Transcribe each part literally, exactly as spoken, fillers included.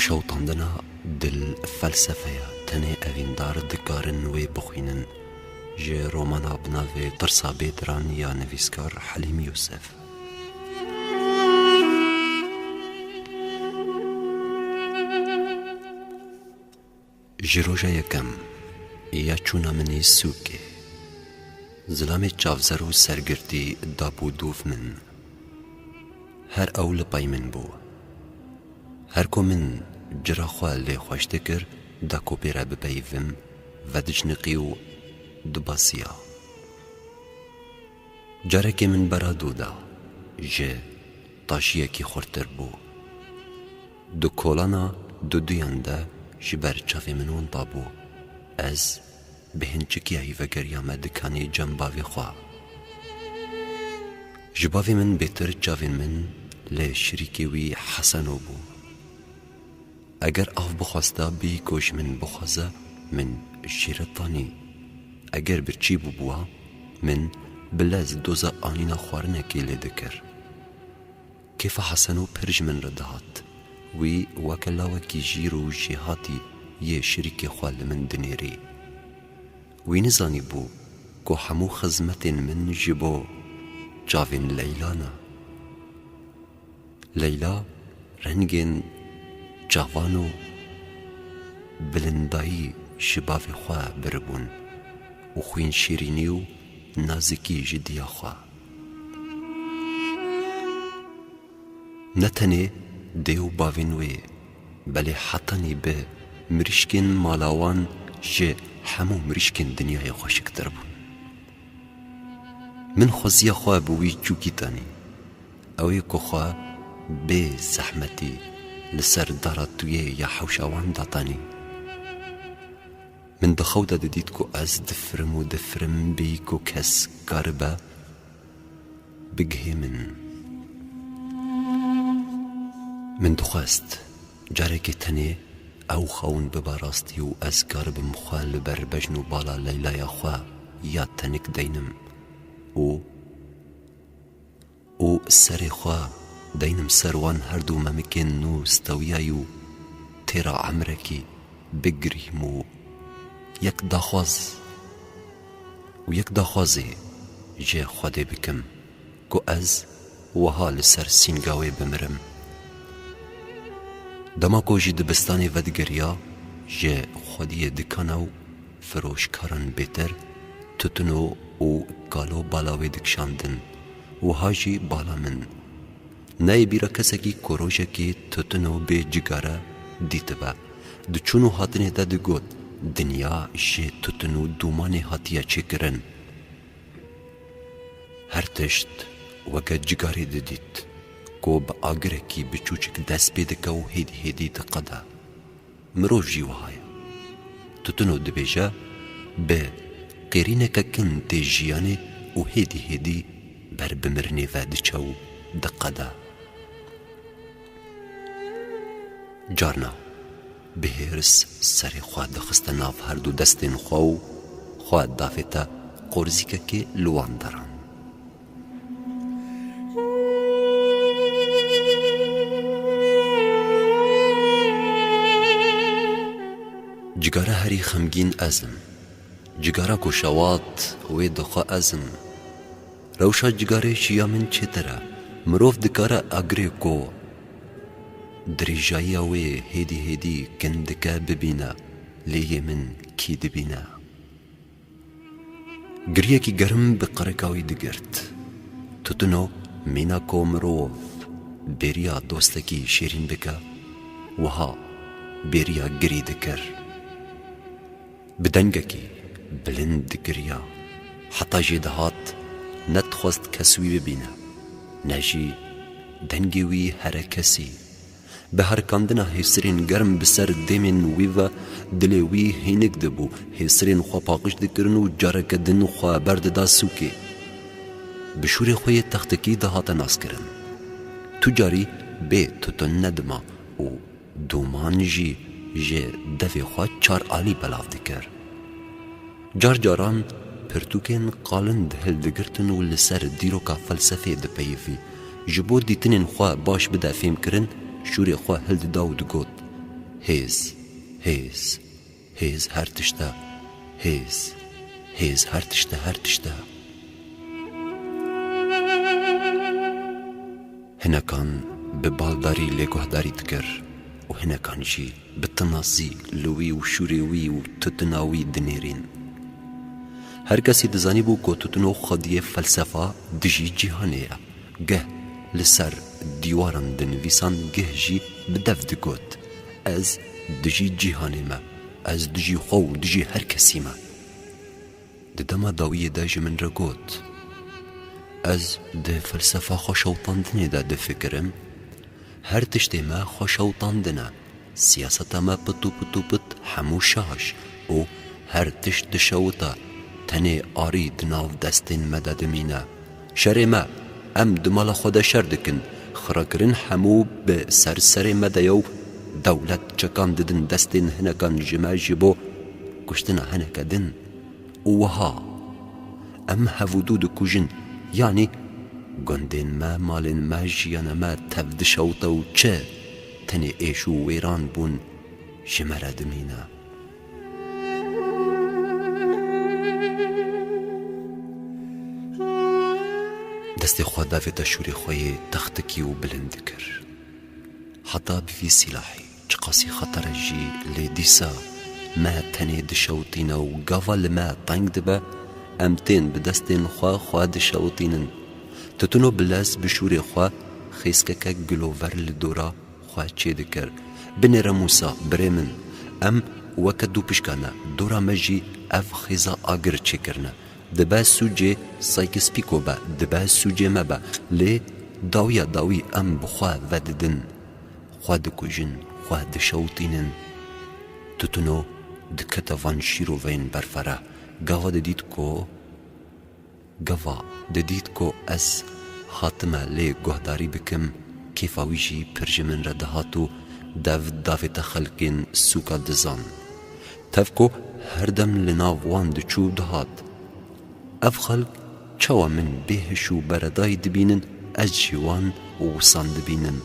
Şewitandina dil felsefe ye, tenê evîndar dikarin wê bixwînin. Ji romana bi navê Tirsa Bêdiran ya nivîskar Helîm Yûsif. Ji roja yekem ya çûna min ê sûkê, zilamê çavzer û sergirtî dabû dûv min. Her ew li pey min bû. Her ku min cira xwe lê xweş dikir, da ku pê re bipeyivim, vedicniqî û dibasiya. Carekê min bera dû da, ji taşiyekî xurttir bû. Di kolana duduyan de ji ber çavê min winda bû. Ez bi hinçikiya hîvegeriyame dikanî cem bavê xwe. Ji bavê min bêtir çavên min li şirîkê wî Heseno bû. Eger av bixwesta bî ku ji min bixwaze, min jê re tanî. Eger birçî bûbûa, min bi lez doza anîna xwarinekê lê dikir. Kêfa Heseno pir ji min re dihat. Wî weke lawekî jîr û jêhatî yê şirîkê xwe li min dinêrî. Wî nizanîbû ku hemû xizmetên min ji bo çavên Leyla ne. Leyla rengên çavan û bilindayî ji bavê xwe biribûn û xwîn şîrînî û nazikî ji diya xwe. Ne tenê dê û bavên wê, belê hetanî bi mirîşkên mala wan ji hemû mirîşkên dinyayê xweşiktir bûn. Min xweziya xwe bi wî çûkî tanî. Ew ê ku xwe bê zehmetî li ser dara tuyê ya hewşa wan datanî. Min di xew de didît ku ez difirim û difirim bêyî ku kes karibe bigihê min. Min dixwest carekê tenê ew xewin bibe rastî û ez karibim xwe li ber bejn û bala Leylaya xwe ya tenik deynim û û serê xwe deynim ser wan her du memikên nû stewiyayî û têra emrekî bigirîm û yek daxwaz û yek daxwazê ji Xwedê bikim ku ez wiha li ser sînga wê bimirim. Dema ku ji dibistanê vedigeriya, ji xwediyê dikana û firoşkaran bêtir tutino û kalo bala wê dikişandin, wiha jî bala min. Nayê bîra kesekî ku rojekê tutino bê cigare dîtibe. Di çûn û hatinê de digot, dinya ji tutin û dûmanê hatiye çêkirin. Her tişt weke cigarê didît ku bi agirekî biçûçik dest pê dike û hêdî hêdî diqede. Mirov jî wiha ye. Tutino dibêje, bi qêrîneke kin tê jiyanê û hêdî hêdî ber bi mirinê ve diçe û diqede. Carna bi hêrs serê xwe dixiste nav her du destên xwe û xwe davête qorzîkekê li wan deran. Cigara herî xemgîn ez im. Cigara ku şewat wê dixwe ez im. Rewşa cigarê ji ya min çêtir e. Mirov dikare agirê ku dirêjayiya wê hêdî hêdî kin dike bibîne, lê yê min kî dibîne? Giriyekî germ bi qirika wî digirt. Tutino mîna ku mirov bêriya dostekî şêrîn bike, wiha bêriya girî dikir. Bi dengekî bilind digiriya, heta jê dihat, nedixwest kes wî bibîne, ne jî dengê wî here kesî. Bi herikandina hêsirên germ bi ser dêmên wî ve dilê wî hênik dibû, hêsirên xwe paqij dikirin û careke din xwe berdida sûkê. Bi şûrê xwe yê textikî dihate naskirin. Tu carî bê tutin nedima û dûman jî ji devê xwe çar alî belav dikir. Car caran pirtûkên qalind hildigirtin û li ser dîroka felsefê dipeyivî. Ji bo dîtinên xwe baş bide fêmkirin, şûrê xwe hildida û digot, Hêz, hêz, hêz her tişt e. Hêz, hêz her tişt e, her tişt e. Hinekan bi baldarî lê guhdarî dikir û hinekan jî bi tinasî li wî û şûrê wî û tutina wî dinêrîn. Her kesî dizanîbû ku tutino xwediyê felsefa dijî cîhanê ye. Geh li ser dîwaran dinivîsan, geh jî bi dev digot, "Ez dijî cîhanê me, ez dijî xwe û dijî her kesî me." Di dema dawiyê de ji min re got, "Ez di felsefa xweşewtandinê de difikirim. Her tiştê me xweşewtandin e. Siyaseta me pit û pit û pit hemû şaş û her tişt dişewite. Tenê arî di nav destên me de dimîne. Şerê me, em di mala xwe de şer dikin. Xirakirin hemû bi ser serê me de ye û dewlet çekan didin destên hinekan ji me ji bo kuştina hineke din." Û wiha, em hev û dû dikujin, yanî gundên me, malên me, jiyana me tev dişewite û çi tenê êş û wêran bûn ji me re dimîne. Destê xwe davêta şûrê xwe yê textikî û bilind dikir. Heta bi vî sîlahî çiqasî xeter e jî, lê dîsa me tenê dişewitîne û gava li me teng dibe, em tên bi destên xwe xwe dişewitînin. Tutino bi lez bi şûrê xwe xêzkeke gilover li dora xwe çêdikir. Binêre Mûsa, birê min, em weke dû pişka ne, dora me jî ev xêza agir çêkirine. Dibe sûcê Sykes-Picot be, dibe sûcê me be, lê dawiya dawî em bi xwe vedidin. Xwe dikujin, xwe dişewitînin. Tutino dikete van şîroveyên berfere. Gava didît ku, gava didît ku ez hatime lê guhdarî bikim, kêfa wî jî pir ji min re dihat û dev davête xelkên sûka dizan. Tev ku her dem li nav wan diçû dihat. Ev xelk çawa min bêhiş û beredayî dibînin, ez jî wan wisan dibînim.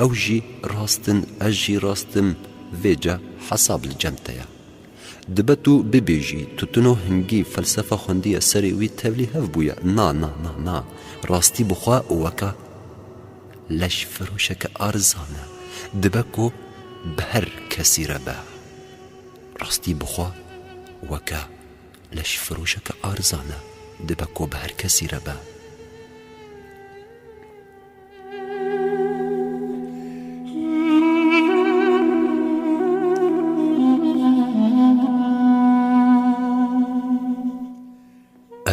Ew jî rast in, ez jî rast im, vêca hesab li cem te ye. Dibe tu bibêjî, tutino hingî felsefa xwendiye serê wî tevlî hev bûye. Na, na, na, na. Rastî bi xwe weke leşfiroşeke arzan e. Dibe ku bi her kesî re be. Rastî bi xwe weke leşfiroşeke arzan e, dibe ku bi her kesî re be.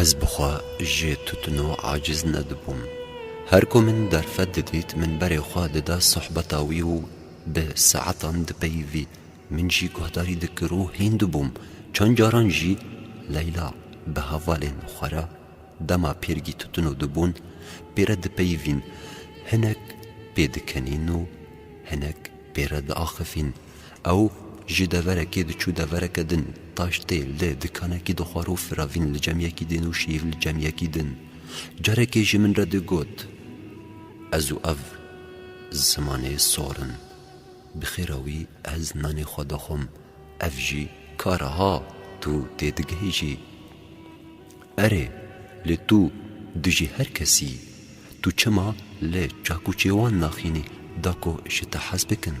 Ez bi xwe ji tutino aciz nedibûm. Her ku min derfet didît, min berê xwe dida sohbeta wî û bi saetan dipeyivî. Min jî guhdarî dikir û hîn dibûm. Çend caran jî Leyla bi hevalên xwe re dema pêrgî tutino dibûn, pê re dipeyivîn, hinek pê dikenîn û hinek pê re diaxifîn. Ew ji deverekê diçû devereke din, taştê li dikanekî dixwar û firavîn li cem yekî din û şîv li cem yekî din. Carekê ji min re digot, "Ez û ev zimanê sor in." Bi xêra wî ez nanê xwe dixwim, ev jî kar e ha, tu têdigihîjî. Erê, lê tu dijî her kesî, tu çima li çak û çêwan naxînî da ku ji te hez bikin?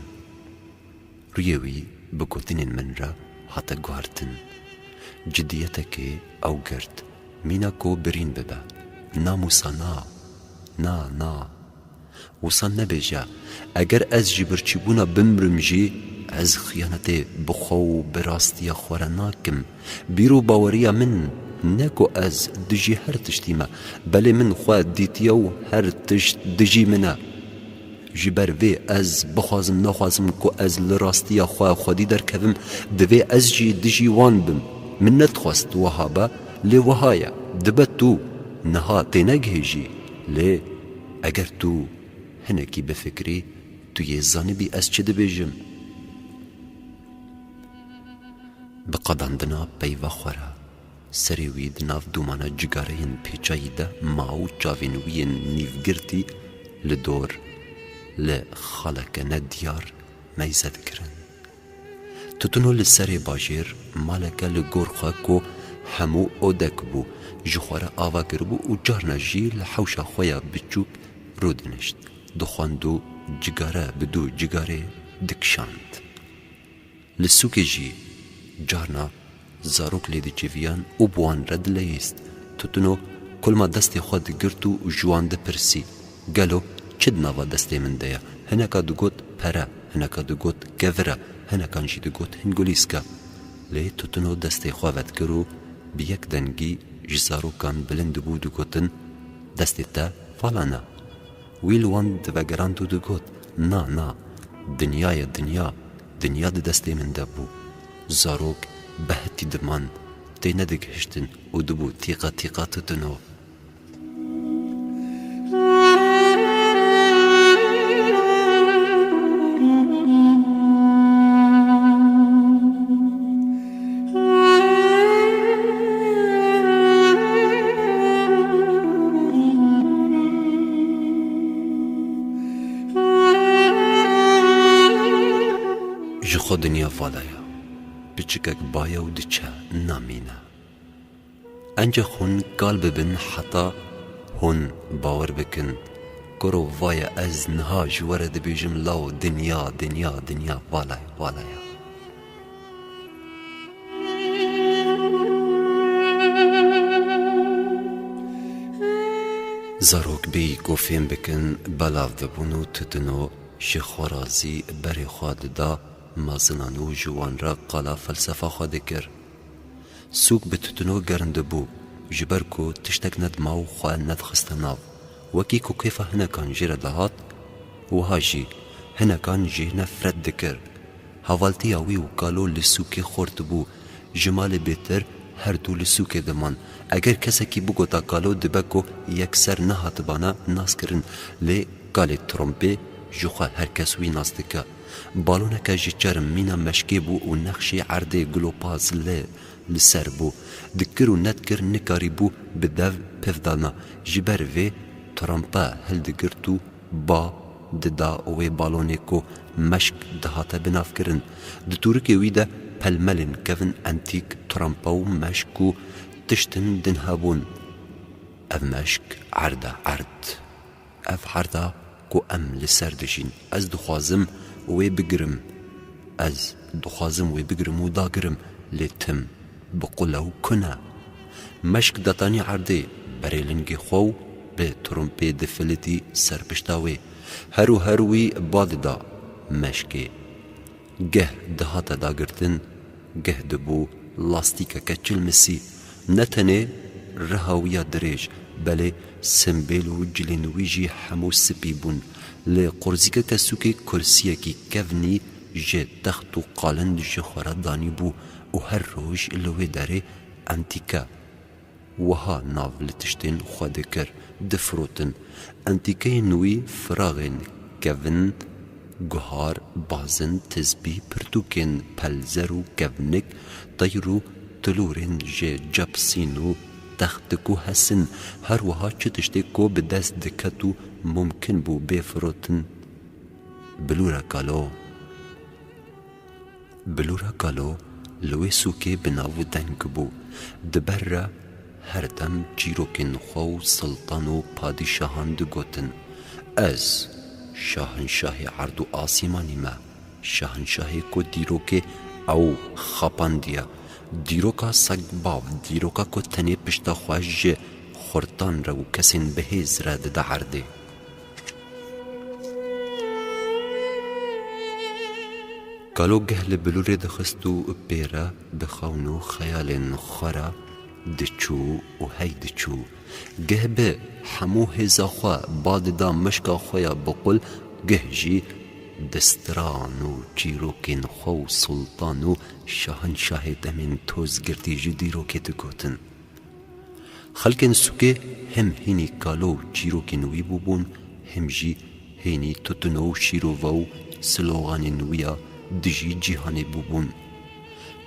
Rûyê wî bi gotinên min re hate guhertin. Cidiyetekê ew girt, mîna ku birîn bibe. Na Mûsa, na, na, na. Wisa nebêje, eger ez ji birçîbûna bimrim jî, ez xiyanetê bi xwe û bi rastiya xwe re nakim. Bîr û baweriya min ne ku ez dijî her tiştî me, belê min xwe dîtiye û her tişt dijî min e. Ji ber vê ez bixwazim nexwazim ku ez li rastiya xwe xwedî derkevim, divê ez jî dijî wan bim. Min nedixwest wiha be, lê wiha ye. Dibe tu niha tênegihêjî, lê eger tu hinekî bifikirî, tu yê zanibî ez çi dibêjim. Bi qedandina peyva xwe re, serê wî di nav dûmana cigareyên pêçayî de ma û çavên wî yên nîvgirtî li dor, li xaleke nediyar meyze dikirin. Tutino li serê bajêr maleke li gor xwe ku hemû odek bû, ji xwe re ava kiribû û carna jî li hewşa xwe ya biçûk rûdinişt, dixwend û cigare bi dû cigarê dikişand. Li sûkê jî carna zarok lê diciviyan û bi wan re dileyîst. Tutino kulma destê xwe digirt û ji wan dipirsî, "Gelo çi di nava destê min de ye?" Hineka digot, "Pere", hineka digot, "Kevir e", hinekan jî digot, "Hingulîsk e." Lê Tutino destê xwe vedikir û bi yek dengî ji zarokan bilind dibû digotin, "Destê te falan e." Wî li wan divegerand û digot, "Na, na, dinya ye, dinya, dinya di destê min de bû." Zarok bi hetî diman, tê nedigihiştin û dibû tîqa tîqa Tutino. Ji xwe dinya vala ye. Piçikek baye û diçe, namîne. Encex hûn kal bibin heta hûn bawer bikin. Kuro vaye ez niha ji we re dibêjim law dinya, dinya, dinya, vala ye, vala ye. Zarok bêyî ku fêm bikin, belav dibûn û Tutino ji xwe razî berê xwe dida mezinan û ji wan re qala felsefa xwe dikir. Sûk bi Tutino germ dibû, ji ber ku tiştek nedima û xwe nedixiste nav. Wekî ku kêfa hinekan jê re dihat, wiha jî hinekan jê nefret dikir. Hevaltiya wî û Kalo li sûkê xurt bû. Ji malê bêtir her du li sûkê diman. Eger kesekî bigota Kalo, dibe ku yekser nehatibana naskirin, lê kalê trompê ji xwe her kes wî nas dike. Baloneke ji çerm mîna meşkê bû û nexşê erdê gulopaz li, li ser bû. Dikir û nedikir nikarîbû bi dev pivdana. Ji ber vê trompe hildigirt û ba dida wê balonê ku meşk dihate binavkirin. Di tûrikê wî de pelmelên kevin entîk, trompe û meşk û tiştin din hebûn. Ev meşk erd e, erd. Ev erd e ku em li ser dijîn. Ez dixwazim wê bigirim. Ez dixwazim wê bigirim û dagirim, lê tim bi qule û kun e. Meşk datanî erdê, berê lingê xwe û bi trumpê difilitî ser pişta wê. Her û her wî ba dida meşkê. Geh dihate dagirtin, geh dibû lastîkeke çilmisî. Ne tenê riha wî ya dirêj, belê simbêl û cilên wî jî hemû spî bûn. Li qurzîkeke sûkê kursiyekî kevnî ji text û qalind ji xwe re danîbû û her roj li wê derê entîke wiha nav li tiştên xwe dikir, difirotin. Entîkeyên wî firaxên kevin, guhar, bazin, tizbî, pirtûkên pelzer û kevnik, teyr û tilûrên ji cep sîn û textik û hesin, her wiha çi tiştê ku bi dest diket û mumkin bû bê firotin. Bilûre kalo. Bilûra Kalo li wê sûkê bi nav û deng bû. Di ber re her dem çîrokên xwe û siltan û padîşahan digotin, "Ez şahinşahê erd û asîmanî me, şahinşahê ku dîrokê ew xapandiye, dîroka segbav, dîroka ku tenê pişta xwe ji xurtan re û kesên bihêz re dide erdê." Kalo geh li bilûrê dixist û pê re bi xewn û xeyalên xwe re diçû û hey diçû. Geh bi hemû hêza xwe ba dida meşka xwe ya biqul, geh jî di stran û çîrokên xwe û sultan û şahinşahê demên tozgirtî ji dîrokê digotin. Xelkên sûkê him hînî kalo û çîrokên wî bûbûn, him jî hînî tutino û şîrove û sloganên wî ya dijî cîhanê bûbûn.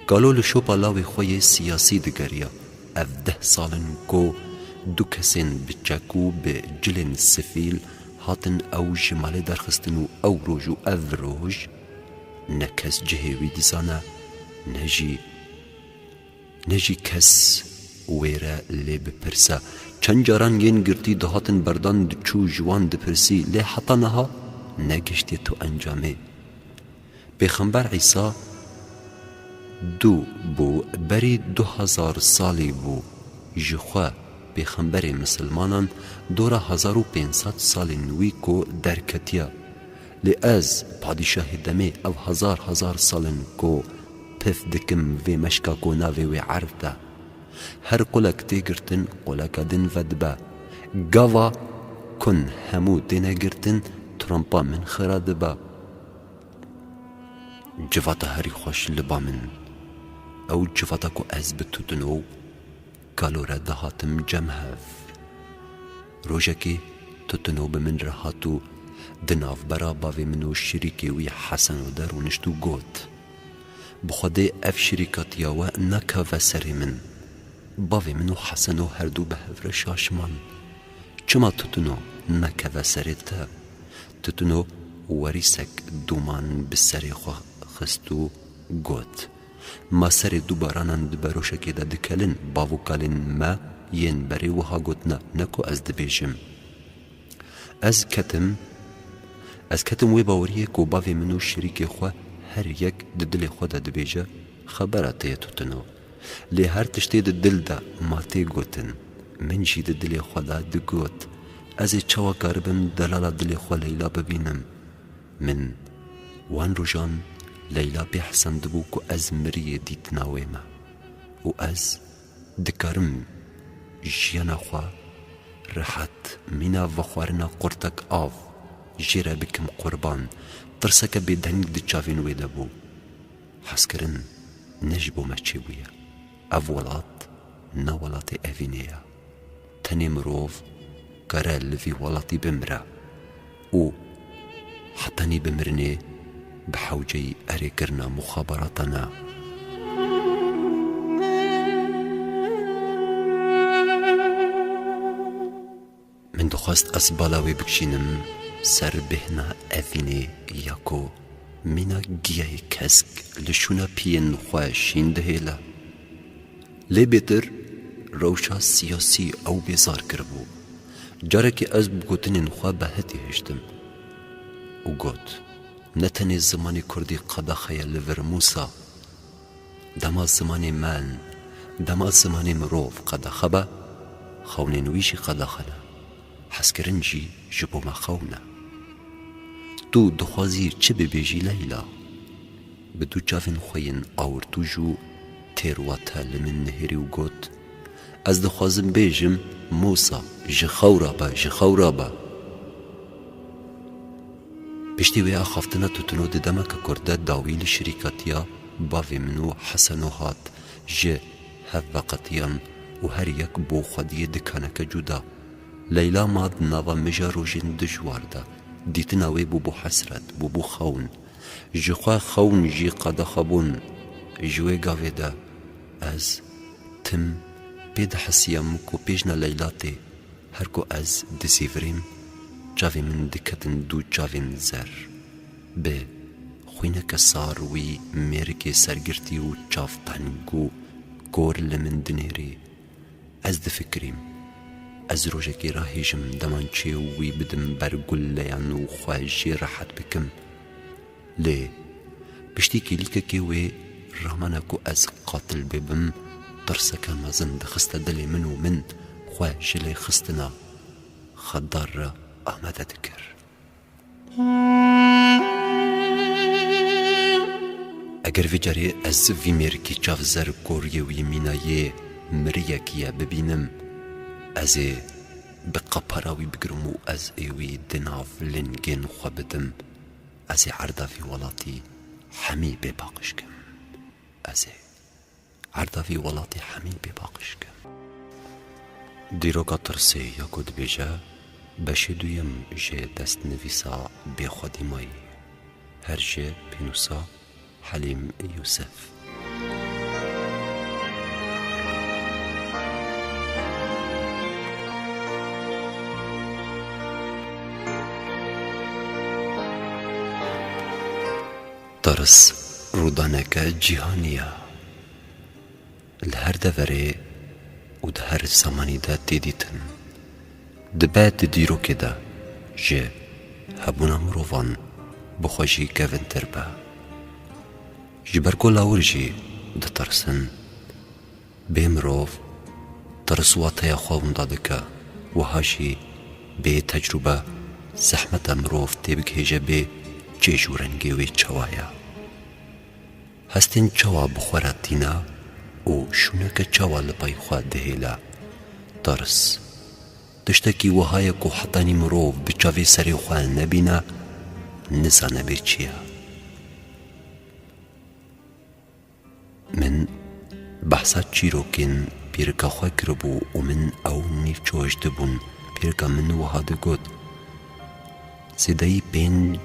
Kalo li şopa lawê xwe yê siyasî digeriya. Ev deh sal in ku du kesên bi çek û bi cilên sifîl hatin ew ji malê derxistin û ew roj û ev roj ne kes cihê wî dizane, ne jî, ne jî kes wê re lê bipirse. Çend caran yên girtî dihatin berdan diçû ji wan dipirsî, lê heta niha negihiştiye tu encamê. Pêxember Îsa dû bû, berî du hezar salî bû, ji xwe pêxemberê misilmanan dora hezar û pênc sed salên wî ku derketiye. Lê ez, padîşahê demê, ev hezar hezar sal in ku pif dikim vê meşka ku navê wê erd e. Her qulek tê girtin, quleke din vedibe. Gava kun hemû têne girtin, trompa min xira dibe. Civata herî xweş li ba min, ew civata ku ez bi tutino û kalo re dihatim cem hev. Rojekê tutino bi min re hat û di navbera bavê min û şirîkê wî Heseno de rûnişt û got, "Bi Xwedê ev şirîkatiya we nekeve serê min." Bavê min û Heseno herdu bi hev re şaş man. Çima tutino nekeve serê te? Tutino werîsek dûman bi serê xwe xist û got, "Ma serê dû baranan di beroşekê de dikelin, bav û kalên me yên berê wiha gotine, ne ku ez dibêjim." Ez ketim, ez ketim wê baweriyê ku bavê min û şirîkê xwe her yek di dilê xwe de dibêje, xebera te ye tutino. Lê her tiştê di dil de ma tê gotin. Min jî di dilê xwe de digot, "Ez ê çawa karibim delala dilê xwe Leyla bibînim?" Min wan rojan Leyla pê hesendibû ku ez miriyê dîtina wê me û ez dikarim jiyana xwe rehet mîna vexwarina qurtek av jê re bikim qurban. Tirseke bêdeng di çavên wê de bû. Hezkirin ne ji bo me çêbûye. Ev welat ne welatê evînê ye. Tenê mirov kare li vî welatî bimire û hetanî bi mirinê bi hewceyî erêkirina muxabarata ne. Min dixwest ez bala wê bikişînim ser bêhna evînê ya ku mîna giyayê kesk li şûna piyên xwe şîn dihêle. Lê bêtir rewşa siyasî ew bêzar kiribû. Carekê ez bi gotinên xwe bi hetî hiştim û got, "Ne tenê zimanê kurdî qedexe ye li vir Mûsa. Dema zimanê me, dema zimanê mirov qedexe be, xewnên wî jî qedexe ne. Hezkirin jî ji bo me xewn e." Tu dixwazî çi bibêjî Leyla? Bi du çavên xwe yên awirtû jû têrwate li min nihêrî û got, "Ez dixwazim bêjim, Mûsa, ji xew rabe, ji xew rabe." Piştî wê axaftina tutino di demeke kurt de dawî li şirîkatiya bavê min û Heseno hat, ji hev veqetiyan û her yek bo xwediyê dikaneke cuda. Leyla ma di nava mija rojên dijwar de. Dîtina wê bûbû hesret, bûbû xewn. Ji xwe xewn jî qedexe bûn. Ji wê gavê de ez tim pê dihisiyam ku pêjna Leyla tê. Her ku ez dizîvirîm, çavê min diketin du çavên zer. Bi xwîneke sar wî mêrikê sergirtî û çav teng û kor li min dinêrî. Ez difikirîm, ez rojekê rahêjim demançê û wî bidim ber guleyan û xwe jê rehet bikim. Lê piştî kêlîkekê wê ramana ku ez qatil bibim, tirseke mezin dixiste dilê min û min xwe ji lêxistina xeddar re amade dikir. Eger vê carê ez vî mêrikî çav zer koriyê wî mîna yê miriyekî ye bibînim, ez ê bi qapara wî bigirim û ez ê wî di nav lingên xwe bidim. Ez ê erda vî welatî hemî pê paqij kim. Ez ê erda vî welatî hemî pê paqij kim. Dîroka tirsê ya ku dibêje, beşê duyem ji destnivîsa Bêxwedî Mayî, her ji pênûsa Helîm Yûsif. Tirs. Rûdaneke cîhanî ye. Li her deverê û di her zemanî de tê dîtin. Dibe di dîrokê de ji hebûna mirovan bi xwe jî kevintir be. Ji ber ku lawir jî ditirsin, bê mirov tirs wateya xwe winda dike, wiha jî bê tecrûbe zehmet e mirov têbigihêje bê çêj û rengê wê çawa ye. Hestên çawa bi xwe re tîne û şûneke çawa li pey xwe dihêle. Tirs tiştekî wiha ye ku hetanî mirov bi çavê serê xwe nebîne, nizane bê çi ye. Min behsa çîrokên pîrika xwe kiribû û min ew nîvçoş dibûn. Pîrika min wiha digot, zêdeyî pênc,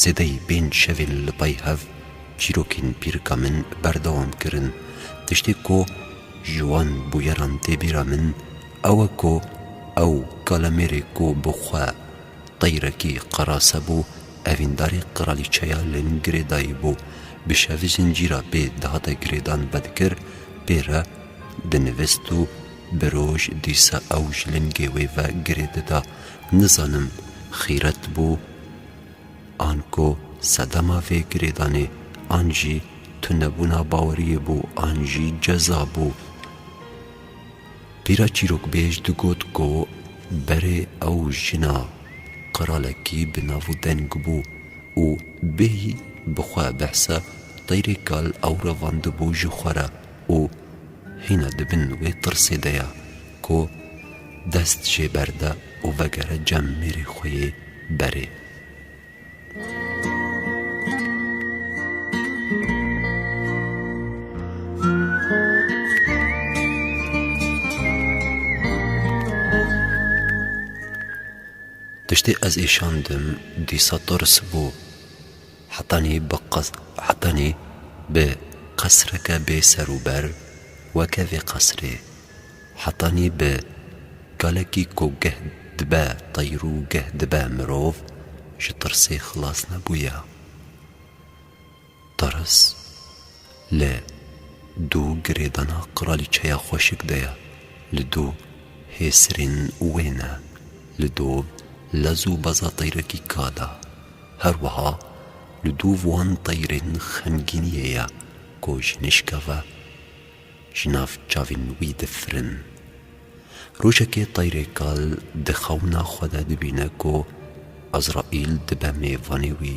zêdeyî pênc şevên li pey hev çîrokên pîrika min berdewam kirin. Tiştê ku ji wan bûyeran tê bîra min, ew e ku ew kalemêrê ku bi xwe teyrekî qerase bû, evîndarê qiralîçeya li girêdayî bû. Bi şevî zincîra pê dihate girêdan vedikir, pê re dinivist û bi roj dîsa ew ji lingê wê ve girê dida. Nizanim xîret bû, an ku sedema vê girêdanê, an jî tunebûna baweriyê bû, an jî ceza bû. Pîra çîrokbêj digot ku berê ew jina qiralekî bi nav û deng bû û bêyî bi xwe behsa teyrê kal ew revandibû ji xwe re û hîna di bin wê tirsê de ye ku dest jê berde û vegere cem mêrê xwe yê berê. Tiştê ez êşandim dîsa tirs bû. Hetanî bi qas-, hetanî bi qesreke bê ser û ber, weke vê qesrê. Hetanî bi kalekî ku geh dibe teyr û geh dibe mirov, ji tirsê xilas nebûye. Tirs li dû girêdana qiralîçeya xweşik de ye, li dû hêsirên wê ne, li dû lez û beza teyrekî kal e. Her wiha li dû wan teyrên xemgîniyê ye ku ji nişka ve ji nav çavên wî difirin. Rojekê teyrê kal di xewna xwe de dibîne ku Ezraîl dibe mêvanê wî.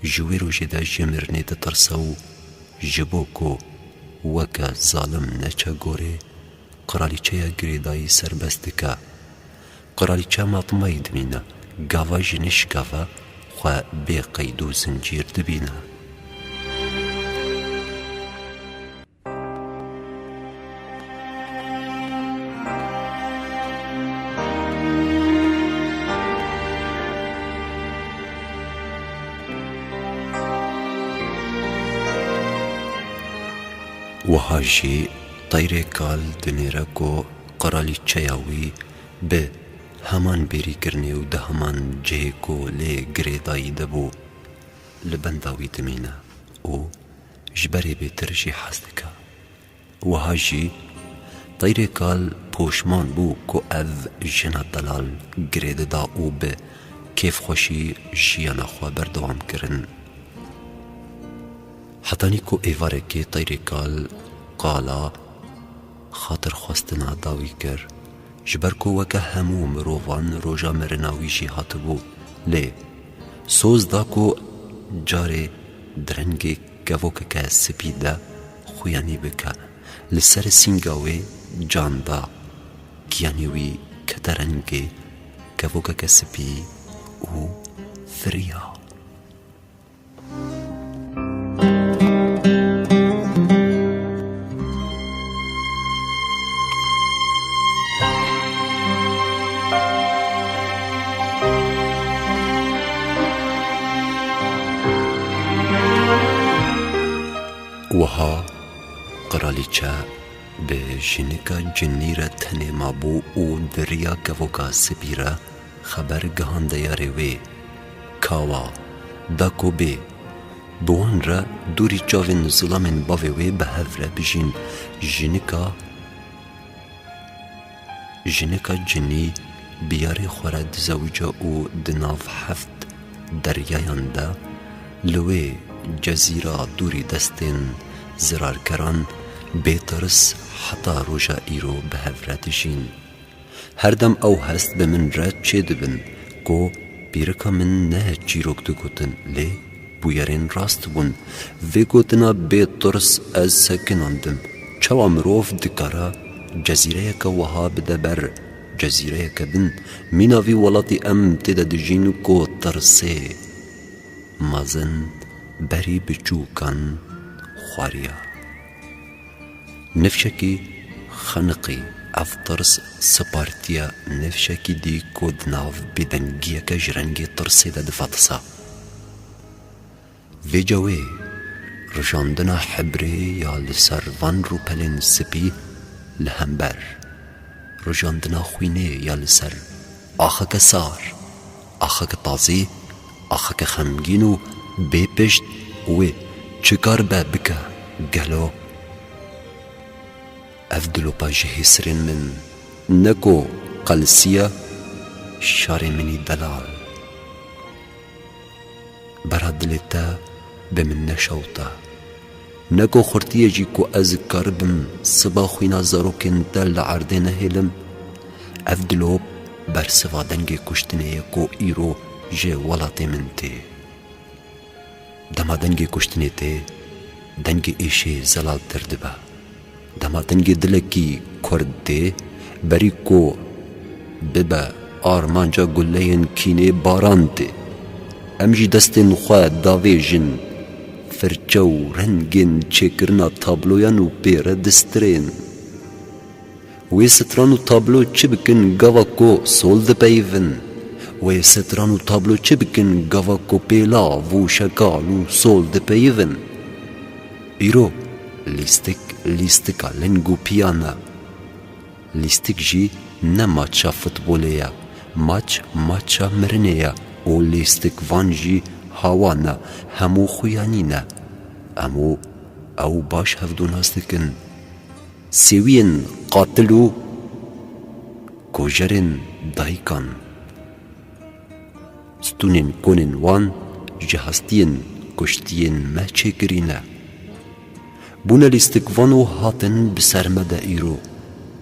Ji wê rojê de ji mirinê ditirse û ji bo ku weke zalim neçe gorê, qiralîçeya girêdayî serbest dike. Qiralîçe matmayî dimîne, gava ji nişka ve xwe bê qeyd û zincîr dibîne. Wiha jî teyrê kal dinêre ku qiralîçeya wî bi heman bêrîkirinê û di heman cihê ku lê girêdayî de bû, li benda wî dimîne û ji berê bêtir jî hez dike. Wiha jî teyrê kal poşman bû ku ev jina delal girê dida û bi kêfxweşî jiyana xwe berdewam kirin. Hetanî ku êvarekê teyrê kal qala xatirxwestina dawî kir, ji ber ku weke hemû mirovan roja mirina wî jî hatibû, lê soz da ku carê di rengê kevokeke spî de xuyanî bike. Li ser sînga wê can da, giyanê wî kete rengê kevokeke spî û firiya. Wiha qiralîçe bi jinika cinî re tenê mabû û di riya kevoka spî re xeber gihande yarê wê. Kawa da ku bê Bi wan re dûrî çavên zilamên bavê wê bi hev re bijîn. Jinika, jinika cinî bi yarê xwe re dizewice û di nav heft deryayan de li wê cezîra dûrî destên zirarkeran bêtirs heta roja îro bi hev re dijîn. Her dem ew hest bi min re çêdibin ku pîrika min ne çîrok digotin, lê bûyerên rast bûn. Vê gotina bê tirs ez sekinandim. Çawa mirov dikare cezîreyeke wiha bide ber cezîreyeke din? Mîna vî welatî em tê de dijîn ku tirsê mezin berî biçûkan xwariya. Nifşekî xeniqî, ev tirs sipartiye nifşekî dî ku di nav bêdengiyeke ji rengê tirsê de difatisa. Vêca wê rijandina hibrê ya li ser van rûpelên spî li hember rijandina xwînê ya li ser axeke sar, axeke tazî, axeke xemgîn û bê pişt wê çi kar be bike gelo? Ev dilopa ji hêsirên min ne ku qelsiye şarê min î delal. Bera dilê te bi min neşewta. Ne ku xurtiyê jî ku ez karibim siba xwîna zarokên te li erdê nehêlim, ev dilop bersiva dengê kuştinê ye ku îro ji welatê min tê. Dema dengê kuştinê tê, dengê êşê zelaltir dibe. Dema dengê dilekî kurd tê, berî ku bibe armanca guleyên kînê baran tê. Em jî destên xwe davêjin firçe û rengên çêkirina tabloyan û pê re distirên. Wê stran û tablo çi bikin gava ku sol dipeyivin? Wê stran û tablo çi bikin gava ku pêlav û şekal û sol dipeyivin? Îro lîstik, lîstika ling û piyan e. Lîstik jî ne maça futbolê ye. Maç, maça mirinê ye û lîstikvan jî hawan e. Hemû xuya nîne. Em û ew baş hevdû nas dikin. Sêwiyên qatil û kojerên dayikan. Stûnên konên wan ji hestiyên kuştiyên me çêkirî ne. Bûne lîstikvan û hatin bi ser me de îro.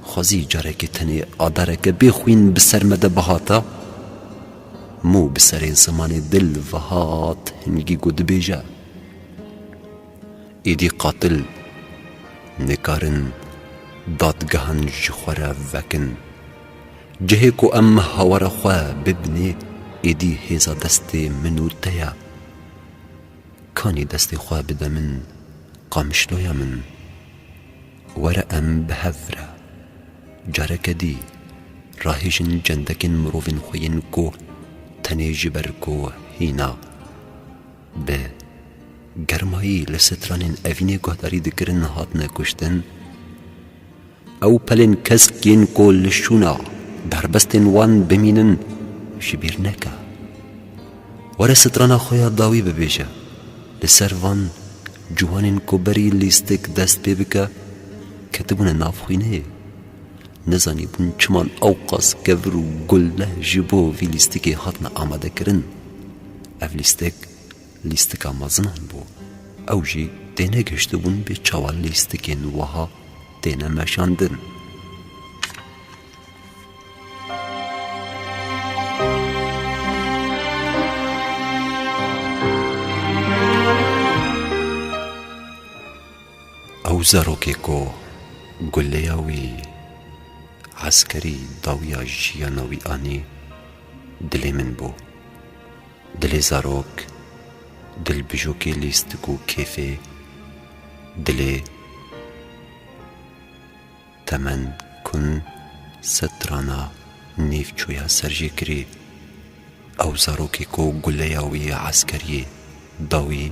Xwezî carekê tenê adareke bê xwîn bi ser me de bihata. Mû bi serê zimanê dil ve hat hingî ku dibêje. Êdî qatil nikarin dadgehan ji xwe re vekin. Cihê ku em hawara xwe bibinê, êdî hêza destê min û te ye. Kanî destê xwe bide min, qamişloya min. Were em bi hev re careke dî rahêjin cendekên mirovên xwe yên ku tenê ji ber ku hîna bi germayî li stranên evînê guhdarî dikirin hatine kuştin. Ew pelên kesk yên ku li şûna derbestên wan bimînin ji bîr neke. Were strana xwe ya dawî bibêje. Li ser van ciwanên ku berî lîstik dest pê bike, ketibûne nav xwînê. Nezanîbûn çima ewqas kevir û gulle ji bo vî lîstikê hatine amadekirin. Ev lîstik, lîstika mezinan bû. Ew jî tênegihiştibûn bê çawa lîstikên wiha têne meşandin. Ew zarokê ku guleya wî eskerî dawiya jiyana wî anî, dilê min bû. Dilê zarok, dilbijokê lîstik û kêfê, dilê temen kun strana nîvçoya serjêkirî. Ew zarokê ku guleya wî ya eskeriyê dawî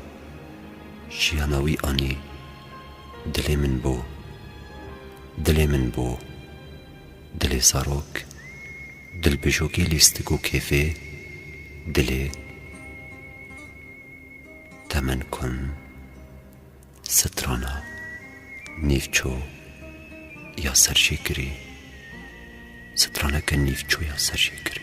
jiyana wî anî, dilê min bû, dilê min bû, dilê zarok, dilbijokê lîstik û kêfê, dilê. Te Min kon strana nîvço ya serjêkirî, straneke nîvço ya serjêkirî.